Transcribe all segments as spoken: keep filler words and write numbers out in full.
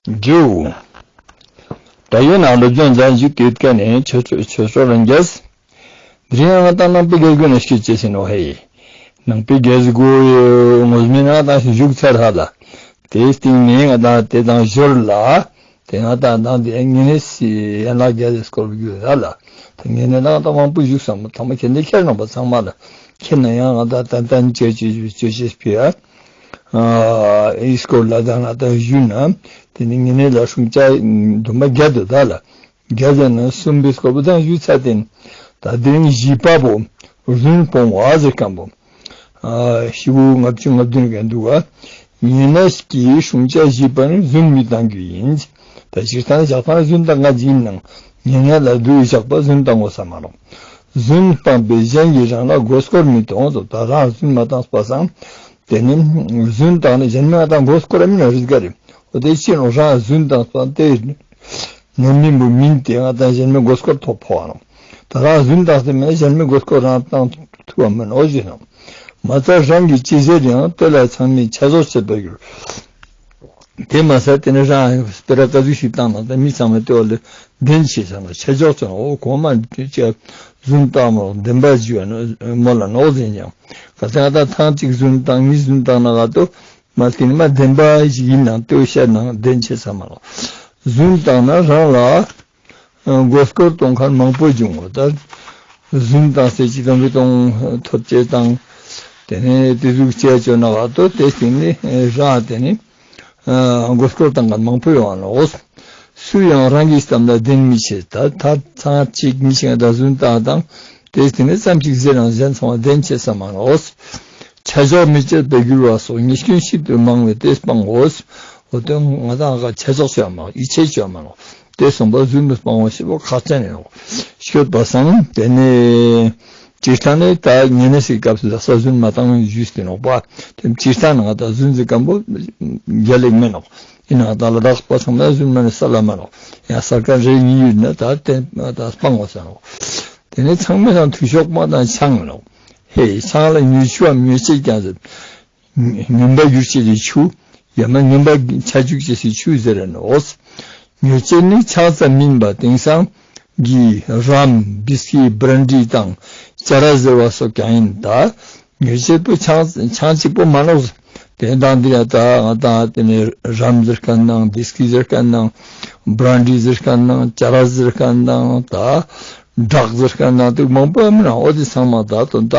འགྲོ། ད་ཡོད་ན་སློབ་སྦྱོང་མཛད་འཇུག་དེ་ཀ་ནས་ཆོས་ཆོས་ཆོས་ཆོས་རང་རྒྱས། དེ་རིང་ང་ཏང་ནང་པའི་རྒྱལ་སྒོ་ནས་སྐྱེ་ཅེས་ཟེར་ནོ་ཧེ། ནང་པའི་རྒྱལ་སྒོ་ངོས་མིན་ང་ཏང་ཞིག་བཞུགས་ཚར་ཧ་ལ། དེའི་སྟེང་ནས་ང་ཏང་དེ་དང་ཞོར་ལ། དེ་ང་ཏང་དང་དེ་ངེས་ནས་སི་ཡན་ལག་བརྒྱད་དེ་སྐོར་བརྒྱུད་ཧ་ལ། དེ་ངེས་ནས་ང་ཏང་མང་པོ་བཞུགས་སམ་ཐ་མ་ཁྱེད་ནས་ཁྱེར་ནང་པ་ཚང་མ་ལ། ཁྱེད་ན་ཡང་ང་ཏང་ཏན་ཏན་ཅོ་ཅོ་ཅོ་ཅེས་ཕི་ཡ། ཨ་ཨི་སྐོར་ལ་ད་ང་ཏང་ཞུས་ན། དེ་ནི་ངེས་ནས་ལ་སྲུང་བྱ་འདུན་མ་བརྒྱད་དོ་ད་ལ། བརྒྱ་ཟེར་ན་གསུམ་པའི་སྐོར་པོ་དང་ཞུས་ཚར་ཏེ། ད་དེ་རིང་བཞི་པ་པོ། རྫུན་སྤོང་བ་ཟེར་མཁན་པོ། ཨ་ཤི་བོ་ལྔ་བཅུ་ང་བདུན་གན་འདུག་ག། ཉེ་གནས་ཀྱི་སྲུང་བྱ་བཞི་པ་ནི་རྫུན་མི་བཏང་རྒྱུ་ཡིན། ད་སྤྱིར་བཏང་ནི་ཞག་པ་ནི་རྫུན་བཏང་ང་ཡིན་ནང་། ཉེ་གནས་ལ་འདུ་བའི་ཞག་པ་རྫུན་བཏང་དགོས་ས་མ་ནོག། རྫུན་སྤངས་པས་གཞན་གྱིས་རང་ལ་མགོ་སྐོར་མི་གཏོང་། ད་རང་རྫུན་མ་བཏང་པ་སང་། དེ་ནི་རྫུན་བཏང་ནི་གཞན་མི་ང་ཏང་མགོ་སྐོར་ར་མི་ན་རིག་ག་རེ། འོ་དེ་ཕྱིར་ནོ་རང་རྫུན་བཏང་སང་དེ། ནོར་མིན་པོ་མིན་ཏེ་ང་ཏང་གཞན་མི་མགོ་སྐོར་ཐོབ་ཕོ་བ་ནོ། ད་རང་རྫུན་བཏང་སྟེ་མེད་གཞན་མི་མགོ་སྐོར་རང་བཏང་ཐུབ་བ་མིན་ནོ་ཞེ་ན། མ་ཚད་རང་གི་ཅི་ཟེར་ཡང་དེ་ལ་ཚང་མས་ཆ་འཇོག་བྱེད་པར་འགྱུར། དེ་མ་ཟད་དེ་ནི་རང་སྤེ་ར་ཀ་ཟུག་ཞིག་བཏང་ན་ད་མི་ཚང་མས་དེ་བ་ལ་བདེན་ཆེ་ས་ན་ཆ་འཇོག་བྱེད་ན། འོ་གོང་མ་ཅི་རྫུན་བཏང་མོ་བདེན་པ་ཞུ་བ་ནོ་མོ་ལ་ནོ་ཟེར་ཡང་ག་ཚང་ད་ཐང་གཅིག་རྫུན་བཏང་གཉིས་རྫུན་བཏང་ན་ག་ཏོ། མ་ཏིན་མ་བདེན་པ་ཞིག་ཡིན་ནང་ལྟོས་བཤད་ནང་བདེན་ཆེ་ས་མ་ནོ། རྫུན་བཏང་ན་རང་ལ་མགོ་སྐོར་གཏོང་མཁན་མང་པོ་བྱུང་ངོ་ད། རྫུན་བཏང་སྟེ་ཅི་དང་མི་གཏོང་ཐོབ་ཅེས་དང་། དེ་ནས་དེ་ཟུག་བྱས་བཅོས་ན་བ་ཏོ་དེ་སྟེང་ནས་རང་དེ་ནི་མགོ་སྐོར་བཏང་མཁན་མང་པོ་ཡོང་ནོ། སུ་ཡང་རང་གི་གཏམ་ལ་བདེན་མི་བྱེད། ད་ད་ཚང་གཅིག་མི་ཤེས་ད་རྫུན་བཏང་དང་། དེ་དེ་ནས་ཙམ་ཞིག་ཟེར་རང་གཞན་ཚང་མ་བདེན་ཆེ་ས་མ་ནོ། ཆ་འཇོག་མི་བྱེད་པར་འགྱུར་བ་སོགས་ཉེས་སྐྱོན་ཤིན་ཏུ་མང་བས་དེ་སྤང་དགོས། འོ་དེ་ང་ཏང་ག་ཆ་འཇོག་བྱ་མ་ཡིད་ཆེས་བྱ་མ་ནོ། དེ་གསུངས་པ་རྫུན་མི་སྤང་བ་ཞེས་པ་ཁག་ཅན་ཡིན་ནོ། སྐྱོད་པ་སང་དེ་ནས་ཅི་ལྟར་ནས་ད་ཉེ་གནས་སི་སྐབས་སུ་ལ་ས་རྫུན་མ་བཏང་ཞུས་ཏེ་ནོག་པ། དེ་ཅི་ལྟར་ན་ང་ཏང་རྫུན་ཟེར་མཁན་པོ་རྒྱལ་ལེགས་མེད་ནོག། ཡིན་ནའང་ད་ལ་དྭགས་པ་ཚང་མ་རྫུན་མ་ནི་ས་ལ་མ་ནོག། ཡང་ས་ཀ་རེ་གཉིས་ཡོད་ན་ད་དེ་ད་སྤང་བ་ས་ནོག། དེ་ནས་ཚང་མའི་ནང་འཐུས་ཤོག་མ་དང་ཆང་ནོག། ཧེ་ཆང་ལ་མྱོས་ཆུའམ་མྱོས་ཆས་ཀྱང་ཟེར། མུན་པ་བསྒྱུར་བྱེད་ཀྱི་ཆུ། ཡང་ན་མུན་པ་ཆ་བཅུག་བྱེད་ཀྱི་ཆུ་ཟེར་ར་ནོག། མྱོས་ཆས་ནི་ཆང་ཙམ་མིན་པ་དེང་སང་གི་རམ་བིས་ཀི་བྷྲན་ཌི་དང་ཅ་ར་ཟེར་བ་སོགས་ཀྱང་ཡིན་ད། མྱོས་ཆས་པོ་ཆང་ཆང་གཅིག་པོ་མ་ནོག། དེ་དང་དེ་ཡ་ད་ང་ད་དེ་ནས་རམ་ཟེར་མཁན་ནང་བིས་ཀི་ཟེར་མཁན་ནང་བྷྲན་ཌི་ཟེར་མཁན་ནང་ཅ་ར་ཟེར་མཁན་ནང་ད། སྦྲགས་ཟེར་མཁན་ནང་དེ་མང་པོ་མིན་ན་འོ་དེ་ཚང་མ་ད་དོན་ད་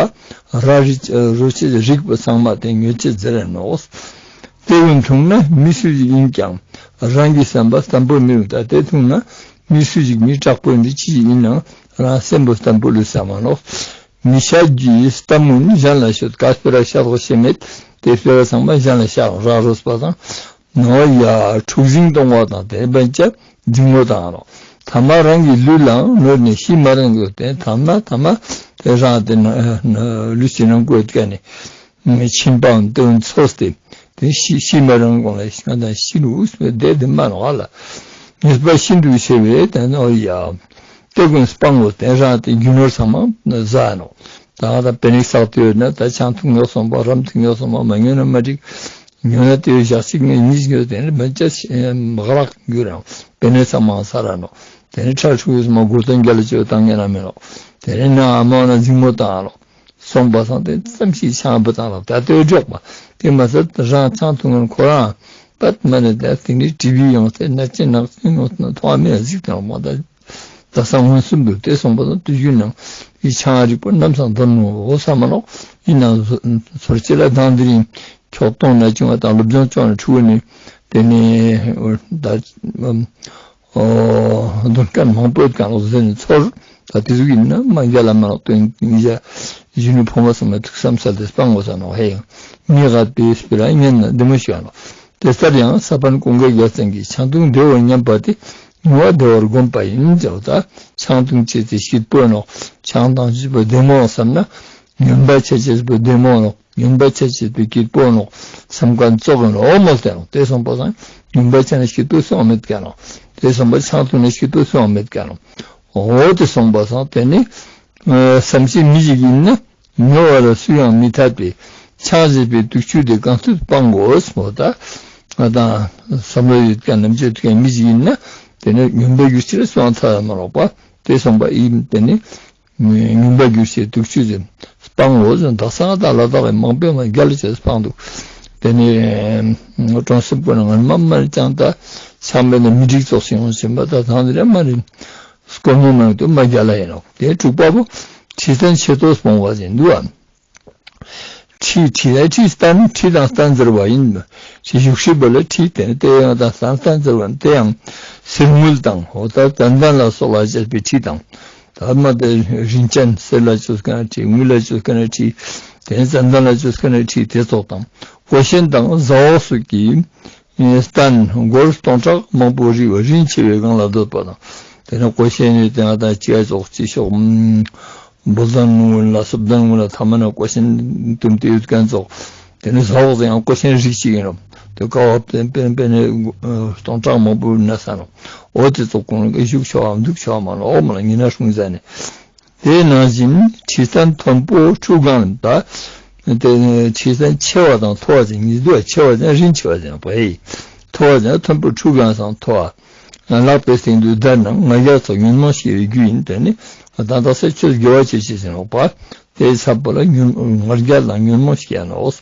ར་རི་རོ་ཆེ་རིགས་པ་ཚང་མ་དེ་མྱོས་ཆས་ཟེར་ར་ནོག། དེ་ཀུན་འཐུང་ན་མི་སུ་ཞིག་ཡིན་ཀྱང་རང་གི་བསམ་པ་བརྟན་པོ་མི་རུང་། ད་དེ་འཐུང་ན་མི་སུ་ཞིག་མི་དྲག་པོ་ཡིན་ཅི་ཞིག་ཡིན་ནའང་རང་སེམས་པོ་བརྟན་པོ་ལུས་ས་མ་ནོག། མི་བཤད་རྒྱུའི་གཏམ་མང་ནི་གཞན་ལ་ཤོད། ག་སྤེ་ར་བཤད་དགོས་ཤེས་མེད། དེ་སྤེ་ར་ཚང་མ་གཞན་ལ་བཤད་ར་རོས་པ་དང་། ནོ་ཡ་འཁྲུག་ཟིང་གཏོང་བ་དང་དེ་བན་ཆ་འཛིང་མོ་དང་ནོ། ཐ་མ་རང་གི་ལུས་ལའང་ནོར་ནས་ཤི་མ་རན་དགོས་ཏེ་ཐ་མ་ཐ་མ་དེ་རང་དེ་ན་ལུས་ཀྱི་ནང་བཀོད་ཀ་ནི་མཆིན་པའང་དོན་འཚོས་ཏེ་དེ་ཤི་ཤི་མ་རན་གོང་ལ་ཤི་ང་དང་ཤི་ལུས་སུ་བདེ་དེ་མ་ནོ་ཨ་ལ། ངེས་པ་ཤིན་ཏུ་ཆེ་བས་དེ་ནོ་ཡ། དེ་ཀུན་སྤང་དགོས་དེ་རང་དེ་རྒྱུ་ནོར་ཚང་མ་ཟ་ནོ། ད་ང་དང་པེ་ནིག་བསགས་ཏེ་ཡོད་ན་ད་ཆང་འཐུང་ཡོད་སོང་པ་རམ་འཐུང་ཡོད་སོང་པ་མ་ཉོས་ན་མ་འགྲིག། ཉོས་ན་དེ་ཞག་གཅིག་ནས་གཉིས་ཉོས་དེ་ནི་མི་ཅ་མག་རག་རྒྱུ་རང་པེ་ནེ་ཚང་མ་ས་ར་ནོ། དེ་ནི་ཁྲལ་འཁྲུག་ཡོད་སོང་པ་གོ་དོན་རྒྱ་ལ་བཅོས་བཏང་ཉན་ན་མེད་ནོ། དེ་ནི་ན་ཨ་མ་ན་འཛིང་མོ་བཏང་ལོ། སོང་པ་སང་དེ་ཙམ་ཞིག་ཆང་བུ་བཏང་ལོ། ད་དེ་འཇོག་པ་དེ་མ་ཟད་རང་ཆང་འཐུང་ཁོ་རང་པད་མ་ནི་ད་དེ་ནི་ཊི་བི་ཡོང་སྟེ་ན་ཅི་ནག་ཅི་ཡོང་སྟེ་ཐོག་མེད་གཟིགས་དང་མ་ད། ད་སང་མངོན་སུམ་དུ་དེ་སོང་པ་དང་དུས་རྒྱུན་ནང་ཡི་ཆང་རིགས་པོ་ནམ་སང་འདོན་ནོ་འོ་ས་མ་ནོག། ཡིན་ནའང་ཚོར་ཅི་ལ་དང་དེ་རིང་ཁྱོག་གཏོང་ན་བྱུང་བ་དང་སློབ་སྦྱོང་བཅོ་ན་འཁྲུག་ནི་དེ་ནི་ད་འདོན་མཁན་མང་པོ་ཡོད་མཁན་ལོ་ཟེར་ནས་ཚོར། ད་དེ་ཟུག་ཡིན་ན་མ་རྒྱལ་ལ་མ་ནོག་དོན་ཡིན་ཡ། གཞོན་ནུ་ཕོ་མོ་ཚང་མས་ཐུགས་བསམ་གསལ་ཏེ་སྤང་དགོས་ས་ནོག་ཧེ་ཡང་། ངས་ག་དེ་སྤེ་ར་ཉན་ན་བདེ་མོ་ཞིག་ཡོང་ནོག། དེ་ལྟར་ཡང་ས་པཎ་ཀུན་དགའ་རྒྱལ་མཚན་གྱིས་ཆང་འཐུང་བདེའོ་སྙམ་པ་དེ་ངུ་བ་བདེ་བར་བསྒོམ་པ་ཡིན་ཟེར་བ་ད། ཆང་འཐུང་ཅེས་དེ་སྐྱིད་པོ་ནོག། ཆང་འཐུང་ཅེས་པོ་བདེ་མོ་བསམ་ན། ངན་པ་ཆ་ཅེས་པོ་བདེ་མོ་ནོག། ངན་པ་ཆ་ཅེས་པོ་སྐྱིད་པོ་ནོག། སམ་ཁན་ཙོགས་ཡིན་ནོག་མོལ་ཏེ་ནོག། དེ་སོང་པ་སང་ངན་པ་ཆ་ན་སྐྱིད་པོ་སོང་མེད་ཀ་ནོག། དེ་སོང་པ་ཆང་འཐུང་ན་སྐྱིད་པོ་སོང་མེད་ཀ་ནོག། འོ་དེ་སོང་པ་སང་དེ་ནི་བསམ་ཤེས་མི་ཞིག་ཡིན་ན། ཉོ་བ་ལ་སུ་ཡང་མི་ཐར་པས། ཆང་ཞེས་པའི་དུག་ཆུ་དེ་གང་ཐུབ་སྤང་དགོས་མོ་ད། ང་དང་བསམ་བློ་ཡོད་མཁན་ནམ་ཅོ་ཐུབ་མཁན་མི་ཞིག་ཡིན་ན་དེ་ནི་ཉམས་པ་འགྱུར་ཕྱིར་སྤང་ཚར་མ་ནོག་པ། དེ་སོང་པ་ཡིན་དེ་ནི་ཉམས་པ་འགྱུར་ཕྱིར་དུག་ཆུ་ཟེར་སྤང་འོ་ཟེར་དག་ས་ང་དང་ལ་དྭགས་ཀྱི་མང་པོས་མ་རྒྱལ་ལ་བྱས་སྤང་འདུག་དེ་ནི་གྲོང་གསེབ་ཀུན་ན་ང་མ་མ་ནི་ཅང་ད་ཆགས་མེད་ན་མི་འགྲིག་ཙོགས་ཤིག་ཡོང་ཟིན་པ་ད་ཐང་དེ་རེ་མ་རེད། སྐོར་མོ་མང་དུ་མ་རྒྱལ་ལ་ཡིན་ནོག་དེ་དྲུག་པ་བོ་ཁྲི་སྟན་ཆེ་ཏོ་སྤོང་བ་ཟེར་འདུག་ཨ། ཁྲི་ཁྲི་ལ་ཁྲི་སྟན་ཁྲི་དང་སྟན་ཟེར་བ་ཡིན། ཁྲི་བཞུགས་ཤིག་པ་ལ་ཁྲི་དེ་ནི་དེ་ཡང་དང་སྟན་སྟན་ཟེར་བ་ནི་དེ་ཡང་གསེར་དངུལ་དང་འོ་ད་ཙན་དན་ལ་སོགས་ལ་བཅས་པའི་ཁྲི་དང་། ད་མ་དེ་རིན་ཅན་གསེར་ལ་བཅོས་མཁན་ཁྲི་དངུལ་ལ་བཅོས་མཁན་ཁྲི་དེ་ནི་ཙན་དན་ལ་བཅོས་མཁན་ཁྲི་དེ་ཚོགས་དང་ཀོ་ཤན་དང་ཟ་འོག་སོགས་ཀྱི་སྟན་སྒོར་སྟོང་ཕྲག་མང་པོ་རིལ་བ་རིན་ཆེ་བའི་སྒང་ལ་འདོད་པ་དང་། དེ་ནི་ཀོ་ཤན་ནི་དེ་ང་དང་ཅི་ཡ་ཙོགས་ཅི་ཤོག་འབུལ་ལྡན་སྔོན་ལ་སུབ་ལྡན་སྔོན་ལ་ཐ་མ་ན་ཀོ་ཤན་བཏུམས་ཏེ་ཡོད་མཁན་ཙོགས། དེ་ནི་ཟ་འོག་ཟེར་ཡང་ཀོ་ཤན་རིགས་ཅིག་ཡིན་ནོག་དེ་ཀ་བ་པེ་པེ་པེ་ནི་སྟོང་ཕྲག་མང་པོ་ན་ས་ནོག་འོ་དེ་ཙོགས་ཀུན་ལ་བཞུགས་ཆོག་འམ་འདུག་ཆོག་མ་ནོག་འོ་མ་ལ་ཉི་ན་སྲུང་ཟ་ནི། དེ་ནང་བཞིན་ཁྲི་སྟན་མཐོན་པོ་ཁྲུ་གང་ད། དེ་ཁྲི་སྟན་ཆེ་བ་དང་མཐོ་བ་ཅན་གཉིས་འདུག་ཆེ་བ་ཅན་རིན་ཆེ་བ་ཅན་པ་ཡི། མཐོ་བ་ཅན་མཐོན་པོ་ཁྲུ་གང་སང་མཐོ་བ། ལག་པའི་སྟེང་དུ་མདའ་ནང་ང་རྒྱལ་སོགས་ཉོན་མོངས་སྐྱེ་བའི་རྒྱུ་ཡིན་དེ་ནི། ད་ལྟ་ས་ཆོས་དགེ་བ་ཅི་བྱེད་ཟེར་ནོག་པ། དེའི་ཚབ་པོ་ལ་ཉོན་ང་རྒྱལ་དང་ཉོན་མོངས་སྐྱེ་ནོག་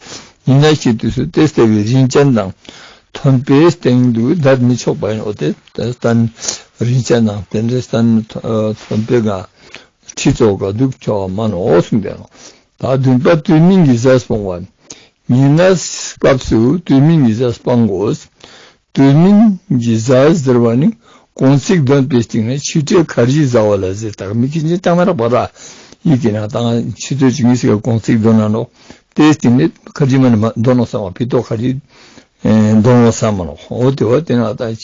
ཉི་ན་ཞིག་དུས་སུ་དེ་ལྟ་བུའི་རིན་ཅན་དང་མཐོན་པོའི་སྟེང་དུ་བསྡད་མི་ཆོག་པ་ཡིན་ནོག་དེ་སྟན་རིན་ཅན་དང་དེ་འདྲའི་སྟན་མཐོན་པོའི་སྒང་ཁྲི་ཙོགས་ཀ་འདུག་ཆོག་མ་ནོག་གསུངས་པས་ནོག་ད་བདུན་པ་དུས་མིན་གྱི་གཟའ་སྤོང་བ། ཉི་ན་སྐབས་སུ་དུས་མིན་གྱི་གཟའ་སྤང་དགོས། དུས་མིན་གྱི་གཟའ་ཟེར་བ་ནི་གུང་ཚིགས་འདོན་པའི་སྟེང་ནས་ཕྱི་དྲོའི་ཁ་རི་གཟའ་བ་ལ་ཟེར་ད་མི་ཁྱེད་ཅི་ཏང་མ་རག་པ་ར། ཡིད་ཀྱི་ནང་དང་ཕྱི་དྲོའི་ཆུ་ངི་སི་ཀ་གུང་ཚིགས་འདོན་ན་ནོག་དེའི་སྟེང་ནས་ཁ་རི་མ་ནི་མ་འདོན་ནོག་བསམ་པ་ཕི་ཏོ་ཁ་རི་འདོན་ནོག་བསམ་མ་ནོག་འོ་དེ་བ་དེ་ན་ད་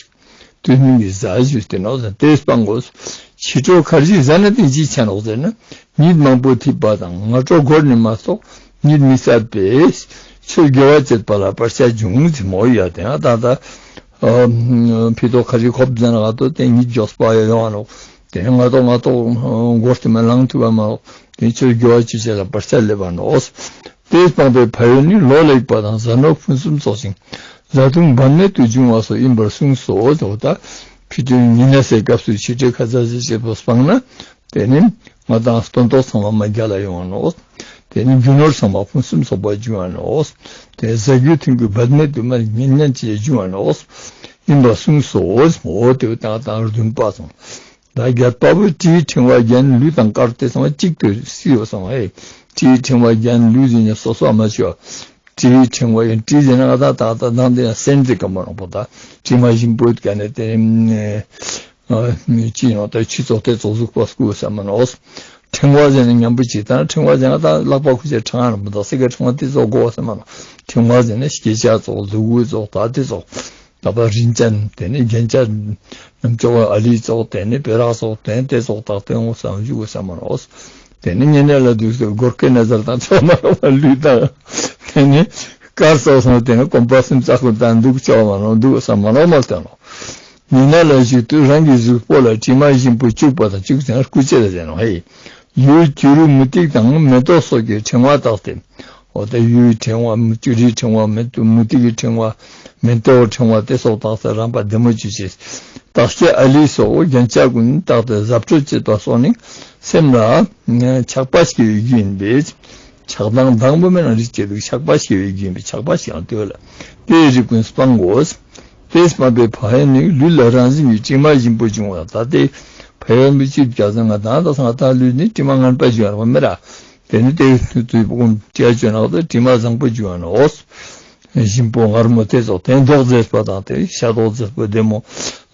དུས་མིན་གྱི་གཟའ་ཞུས་ཏེ་ནོག་ཟེར་དེ་སྤང་དགོས། ཕྱི་དྲོ་ཁ་རི་གཟའ་ན་དེ་ཅི་ཆ་ནོག་ཟེར་ན་ཉིད་མང་པོ་ཐིབས་པ་དང་སྔ་དྲོ་འགོར་ནས་མ་གཏོགས་ཉིད་མི་གསལ་བས་ཆོས་དགེ་བ་བྱེད་པ་ལ་བར་ཆད་འབྱུང་ཟེར་མོ་ཡ་དེ་ན་ད་ད། ཕི་ཏོ་ཁ་རི་ཁོབ་ཟེར་ན་ག་ཏོ་དེ་ཉིད་མགྱོགས་པ་ཡ་ཡོང་ང་ནོག་དེ་ནི་ང་ཏོག་ང་ཏོག་འགོར་ཏེ་མ་ལང་ཐུབ་པ་མ་ནོག་དེ་ཆོས་དགེ་བ་ཅི་བྱེད་ལ་བར་ཆད་སླེབས་པ་ནོག་དེ་སྤངས་པའི་ཕན་ཡོན་ནི་ལོ་ལེགས་པ་དང་གཟའ་ནོར་ཕུན་སུམ་ཚོགས་ཤིང་བཟའ་བཏུང་འབད་མེད་དུ་འབྱུང་བ་སོགས་ཡིན་པར་གསུངས་སོ། ཟེར་བ་ད་ཕི་ཏོ་ཉི་ན་སའི་སྐབས་སུ་ཕྱི་དྲོའི་ཁ་ཟས་ཅི་བྱེད་པོ་སྤངས་ན་དེ་ནི་ང་དང་སྟོན་ཐོག་ཚང་མ་མ་རྒྱལ་ལ་ཡོང་ང་ནོག་དེ་ནི་རྒྱུ་ནོར་ཚང་མ་ཕུན་སུམ་ཚོགས་པ་འབྱུང་ང་ནོག་དེ་བཟའ་རྒྱུ་འཐུང་རྒྱུ་འབད་མེད་དུ་མ་ཉན་ཉན་ཅི་འབྱུང་ང་ནོག་ཡིན་པར་གསུངས་སོ། འོ་དེ་བོ་ད་ང་དང་བདུན་པ་སོང་། ད་བརྒྱད་པ་བོ་དྲིའི་ཕྲེང་བ་བརྒྱན་ལུས་དང་དཀར་དེ་ཚང་མ་གཅིག་ཏུ་བསྲེས་ཡོད་སོང་ཨེ། དྲིའི་ཕྲེང་བ་བརྒྱན་ལུས་ཟེར་ནས་སོ་སོ་མ་ཆོ། དྲིའི་ཕྲེང་བ་ཡིན་དྲི་ཟེར་ན་ང་དང་ད་ད་དང་དེ་ཡང་སེན་ཟེར་ག་མ་རུང་པོ་ད་དྲི་མ་ཞིམ་པོ་ཡོད་ཀ་ནས་དེ་ནི་ཅི་ཡང་ད་ཆུ་ཙོགས་དེ་ཙོགས་གཟུགས་པོ་སྐུ་བསམ་མ་ནོག་ཕྲེང་བ་ཟེར་ན་མཉམ་པོ་ཅིག་དང་ཕྲེང་བ་ཟེར་ན་ད་ལག་པ་ཁུ་ཆེ་ཕྲེང་བ་ནང་པོ་ད་སེ་ག་ཕྲེང་བ་དེ་ཙོགས་དགོས་བསམ་མ་ནོག་ཕྲེང་བ་ཟེར་ན་སྐེ་ཆ་ཙོགས་ལུ་གུ་ཙོགས་ད་དེ་ཙོགས་ད་པ་རིན་ཅན་དེ་ནི་རྒྱན་ཆ་རྣམ་ཅོག་ཨ་ལི་ཙོགས་དེ་ནི་བེ་རག་ཙོགས་དེ་ནི་དེ་ཙོགས་ད་དེ་འོ་བསམ་འཇུག་བསམ་མ་ནོག་དེ་ནི་ཉེ་གནས་ལ་འདུག་སེ་སྒོར་ཁེ་ན་ཟར་དང་ཚོགས་མ་ལུས་དང་དེ་ནི་དཀར་ཙོགས་སོང་དེ་ནི་གོམ་པ་སེམས་ཙག་ཁུ་དང་འདུག་ཆོག་མ་ནོག་འདུག་བསམ་མ་ནོག་མ་ལྟ་ནོག་ཉི་ན་ལ་བཞུགས་དུས་རང་གི་གཟུགས་པོ་ལ་དྲི་མ་ཞིམ་པོ་བྱུག་པ་དང་བྱུག་ཟེར་ན་སྐུ་ལྕེ་ལ་ཟེར་ནོག་ཧེ། ཡུལ་བྱུ་རུ་མུ་ཏིག་དང་མེ་ཏོག་སོགས་ཀྱི་ཕྲེང་བ་བཏགས་ཏེ། འོ་ད་ཡུལ་ཕྲེང་བ་མུ་བྱུ་རུའི་ཕྲེང་བ་མེ་ཏོག་མུ་ཏིག་གི་ཕྲེང་བ་མེ་ཏོག་ཕྲེང་བ་དེ་སོགས་བཏགས་ཏེ་རང་པ་བདེ་མོ་བྱུག་ཅེས། དག་ཆའི་ཨ་ལི་སོགས་རྒྱན་ཆ་ཀུན་བཏགས་ཏེ་གཟབ་སྤྲོས་བྱེད་པ་སོགས་ནི་སེམས་ལ་ཆགས་པ་སྐྱེ་བའི་རྒྱུ་ཡིན་པས། ཆགས་སྡང་སྡང་བོ་མེད་ན་རིགས་སྐྱེ་འདུག་ཆགས་པ་སྐྱེ་བའི་རྒྱུ་ཡིན་པས་ཆགས་པ་སྐྱེ་ཡང་དེ་བས་ལ་དེའི་རིགས་ཀུན་སྤང་དགོས། དེས་སྤངས་པའི་ཕན་ཡོན་ནི་ལུས་ལ་རང་བཞིན་གྱིས་དྲི་མ་ཞིམ་པོ་འབྱུང་བ་ད་དེ་ཕན་ཡོན་པོ་ཅི་བྱ་ཟེར་ན་ད་ད་ང་དང་ལུས་ནི་དྲི་མ་ངན་པ་འབྱུང་བ་མེད་ར། དེ་ནི་དེ་དུས་དུས་པོ་ཀུན་དྲི་ཡ་བཅོས་ན་ད་དྲི་མ་བཟང་པོ་འབྱུང་བ་ནོག་ཞིམ་པོ་མངར་མོ་དེ་ཙོགས་དེ་མདོག་མཛེས་པ་དང་དེ་ཤ་མདོག་མཛེས་པོ་བདེ་མོ་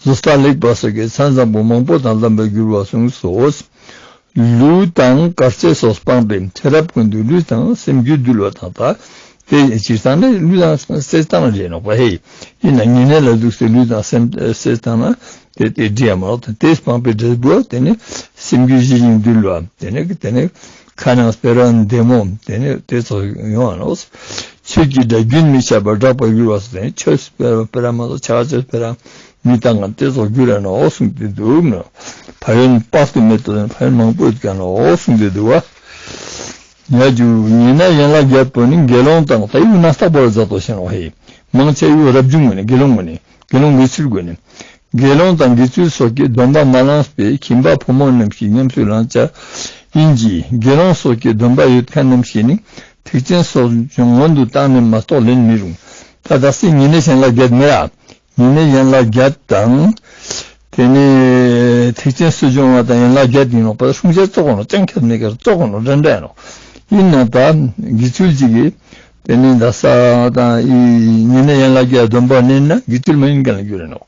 བཟོ་ལྟ་ལེགས་པ་སོགས་ཀྱི་མཚན་བཟང་པོ་མང་པོ་དང་ལྡན་པར་འགྱུར་བ་གསུངས་སོ། ལུས་དང་དཀར་ཚེ་སོགས་སྤངས་པས་ཚེ་རབས་ཀུན་ཏུ་ལུས་དང་སེམས་རྒྱུད་འདུལ་བ་དང་ད། དེ་སྤྱིར་བཏང་ནི་ལུས་དང་སེམས་བཏང་རེད་ནོག་པ་ཧེ། ཡིན་ན་ཉེ་གནས་ལ་འདུག་སེ་ལུས་དང་སེམས་བཏང་ན་དེ་དེ་འདྲ་ཡ་མ་ནོག་དེ་སྤངས་པའི་འབྲས་བུ་དེ་ནི་སེམས་རྒྱུད་ཞི་ཞིང་དུལ་བ་དེ་ནི་དེ་ནི་ཁ་ནང་སྤེ་ར་བདེ་མོ་དེ་ནི་དེ་ཚོ་ཡོང་བ་ནོག་ཆོས་ཀྱི་སྒྲ་རྒྱུན་མི་ཆད་པར་གྲགས་པར་འགྱུར་བ་སོགས་དེ་ནི་ཆོས་སྤེ་ར་སྤེ་ར་མ་གཏོགས་ཆ་ཆོས་སྤེ་ར་མི་བཏང་ང་དེ་ཚོ་རྒྱུ་ར་ནོག་གསུངས་ཏེ་འདུག་ན། ཕན་ཡོན་དཔག་ཏུ་མེད་དོ་ཕན་ཡོན་མང་པོ་ཡོད་ཀྱང་ནོག་གསུངས་ཏེ་འདུག་བ། ཉ་རྒྱུ་ཉེ་གནས་ཡན་ལག་བརྒྱད་པོ་ནི་དགེ་སློང་དང་ད་ཡུལ་ན་རྟག་པར་མཛད་དོ་ཞེ་ནོག་ཧེ། མང་ཆེ་བོ་རབ་བྱུང་ངོས་ནེ་དགེ་སློང་ངོས་ནེ་དགེ་སློང་དགེ་ཚུལ་ངོས་ནེ། དགེ་སློང་དང་དགེ་ཚུལ་སོགས་ཀྱིས་སྡོམ་པ་མ་བླངས་པའི་ཁྱིམ་པ་ཕོ་མོ་རྣམས་ཀྱི་ཉམས་སུ་བླང་བྱ་ཡིན་གྱི། དགེ་སློང་སོགས་ཀྱི་སྡོམ་པ་ཡོད་མཁན་རྣམས་ཀྱིས་ནི་ཐེག་ཆེན་གསོ་སྦྱོང་སྔོན་དུ་བཏང་ནས་མ་གཏོགས་ལེན་མི་རུང་། ད་ད་སི་ཉེ་གནས་ཡན་ལག་བརྒྱད་མེད་ར། ཉེ་གནས་ཡན་ལག་བརྒྱད་དང་། དེ་ནས་ཐེག་ཆེན་གསོ་སྦྱོང་བ་དང་ཡན་ལག་བརྒྱད་ཡིན་ནོག་པ། སྲུང་བྱ་ཙོགས་ནོག། ཅང་ཁྱད་མེད་ཀར་ཙོགས་ནོག། འདྲ་འདྲ་ཡིན་ནོག། ཡིན་ན་ད་དགེ་ཚུལ་གཅིག་གིས་དེ་ནས་ད་ས་དང་ཨི་ཉེ་གནས་ཡན་ལག་བརྒྱད་སྡོམ་པ་ལེན་ན་དགེ་ཚུལ་མ་ཡིན་མཁན་ལ་འགྱུར་རེ་ནོག།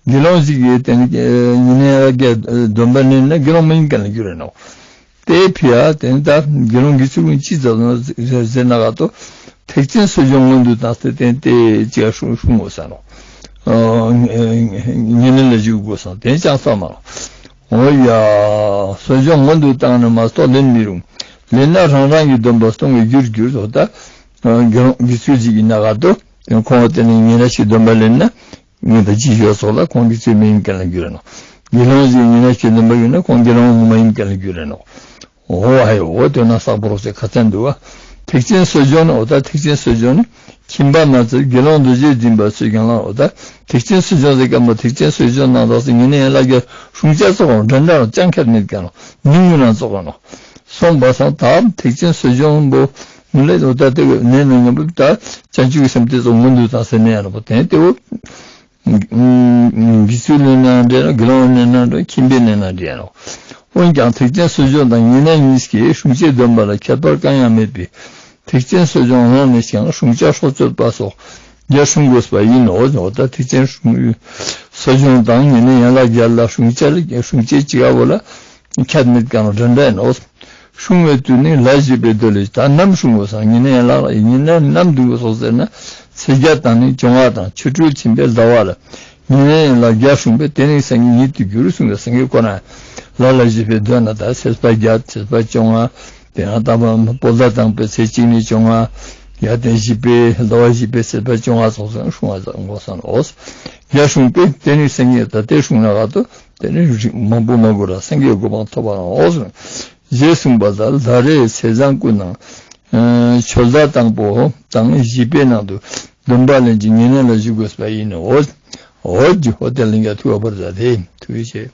དགེ་སློང་གཅིག་གིས་དེ་ནས་ཉེ་གནས་ཡན་ལག་བརྒྱད་སྡོམ་པ་ལེན་ན་དགེ་སློང་མ་ཡིན་མཁན་ལ་འགྱུར་རེ་ནོག། དེ་ཕི་ཡ་དེ་ནི་ད་དགེ་སློང་གི་ཚུལ་ཀུན་ཅི་ཙམ་ཟེར་ན་ག་ཏོ། ཐེག་ཆེན་གསོ་སྦྱོང་སྔོན་དུ་བཏང་སྟེ་དེ་ནི་དེ་ཅི་ཡ་སྲུང་སྲུང་དགོས་ས་ནོག། ཉེ་གནས་ལ་འཇུག་དགོས་ས་དེ་ནི་ཅང་ས་མ་ནོག། འོ་ཡ། གསོ་སྦྱོང་སྔོན་དུ་བཏང་ནས་མ་གཏོགས་ལེན་མི་རུང་། ལེན་ན་རང་རང་གི་སྡོམ་པ་སྟོང་བའི་རྒྱུར་འགྱུར་ཏོ། ད་དགེ་སློང་གི་ཚུལ་ཅིག་ཡིན་ན་ག་ཏོ། དེ་ཁོང་དེ་ནི་ཉེ་གནས་ཤིག་སྡོམ་པ་ལེན་ན། ངས་ད་ཅི་ཞུས་སོགས་ལ་ཁོང་གི་ཚུལ་མ་ཡིན་མཁན་ལ་འགྱུར་རེ་ནོག། དགེ་སློང་ཞིག་ཉེ་གནས་ཤིག་སྡོམ་པ་ཡོད་ན་ཁོང་དགེ་སློང་མ་ཡིན་མཁན་ལ་འགྱུར་རེ་ནོག། འོ་ཧའི་འོ་དེ་ན་བསགས་པོ་རོགས་ཟེར་ཁ་ཚན་འདུག་བ། ཐེག་ཆེན་གསོ་སྦྱོང་ནི་འོ་ད་ཐེག་ཆེན་གསོ་སྦྱོང་ནི་ཁྱིམ་པ་མ་ཚད་དགེ་སློང་རྡོ་རྗེ་འཛིན་པ་ཚུལ་ཀྱང་ལ་འོ་ད་ཐེག་ཆེན་གསོ་སྦྱོང་ཟེར་སྐབས་མ་ཐེག་ཆེན་གསོ་སྦྱོང་ནང་དག་སེ་ཉེ་གནས་ཡན་ལག་བརྒྱད་སྲུང་བྱ་ཙོགས་འདྲ་འདྲ་ཅང་ཁྱད་མེད་མཁན་ནོག། མི་ངུ་ན་ཙོགས་ནོག། སོང་པ་སང་ད་ཐེག་ཆེན་གསོ་སྦྱོང་པོ་ངུ་ལེ་འོ་ད་དེ་ནས་ནང་ཉམ་པོ་ད་བྱང་ཆུབ་ཀྱི་སེམས་དེ་ཙོགས་སྔོན་དུ་བཏང་སེ་ནས་ཡང་ལ་པོ་དེ་དེ་འོ། དགེ་ཚུལ་ལེན་ན་འདྲ་ནོག། དགེ་སློང་ལེན་ན་འདྲ་ནོག། ཁྱིམ་པས་ལེན་ན་འདྲ་ནོག། འོན་ཀྱང་ཐེག་ཆེན་གསོ་སྦྱོང་དང་ཉེ་གནས་གཉིས་ཀྱི་སྲུང་བྱའི་སྡོམ་པ་ལ་ཁྱད་པར་གང་ཡང་མེད་པས། ཐེག་ཆེན་གསོ་སྦྱོང་ལོངས་ནས་ཀྱང་སྲུང་བྱ་སྲོག་གཅོད་པ་སོགས་བརྒྱད་སྲུང་དགོས་པ་ཡིན་ནོ། འོ་ད་ཐེག་ཆེན་གསོ་སྦྱོང་དང་ཉེ་གནས་ཡན་ལག་བརྒྱད་ལ་སྲུང་བྱ་ལ་སྲུང་བྱའི་ཅི་ག་བོ་ལ་ཁྱད་མེད་ཀྱང་འདྲ་འདྲ་ཡིན་ནོ། སྲུང་བའི་དུས་ནི་ལ་བཞི་པའི་མདོ་ལས། ད་ནམ་སྲུང་དགོས་སམ། ཉེ་གནས་ཡན་ལག་ལ་ཉེ་གནས་ནམ་སྡོད་དགོས་སོགས་ཟེར་ན། ཚེས་བརྒྱད་དང་ནི་བཅོ་ལྔ་དང་ཆོ་འཕྲུལ་ཕྱིན་པའི་ཟླ་བ་ལ། ཉེ་གནས་ཡན་ལག་བརྒྱད་སྲུང་བས་དེ་ནི་སངས་རྒྱས་ཉིད་དུ་འགྱུར་གསུངས་པའི་སངས་རྒྱས་ཁོ་ན། ལ་ལ་བཞི་པའི་མདོ་ན་ད་ཚེས་པ་བརྒྱད་ཚེས་པ་བཅོ་ལྔ། དེ་ན་ད་བོད་ཟླ་དང་པོའི་ཚེས་གཅིག་ནས་བཅོ་ལྔ། ཡ་དེ་བཞི་པའི་ཟླ་བ་བཞི་པའི་ཚེས་པ་བཅོ་ལྔ་སོགས་སུ་སྲུང་བ་དགོས་སམ་ནོ། བརྒྱད་སྲུང་བས་དེ་ནི་སངས་རྒྱས་ད་དེ་སྲུང་ན་ག་ཏོ། དེ་ནི་རིགས་མང་པོ་མ་དགོས་ར་སངས་རྒྱས་གོ་འཕང་ཐོབ་པ་ནོ། ཞེས་གསུངས་པ་ལྟར་ཟླ་རེའི་ཚེས་བཟང་ཀུན་ནང་། ཆོས་ཟླ་དང་པོ་དང་བཞི་པའི་ནང་དུ་སྡོམ་པ་ལེན་ཅིང་ཉེ་གནས་ལ་བཞུགས་དགོས་པ་ཡིན་ནོ། འོ་ཇུ་ཧོ་དེ་ལེན་ཀྱང་ཐུགས་བར་མཛད་དེ་ཐུགས་རྗེ་ཆེ།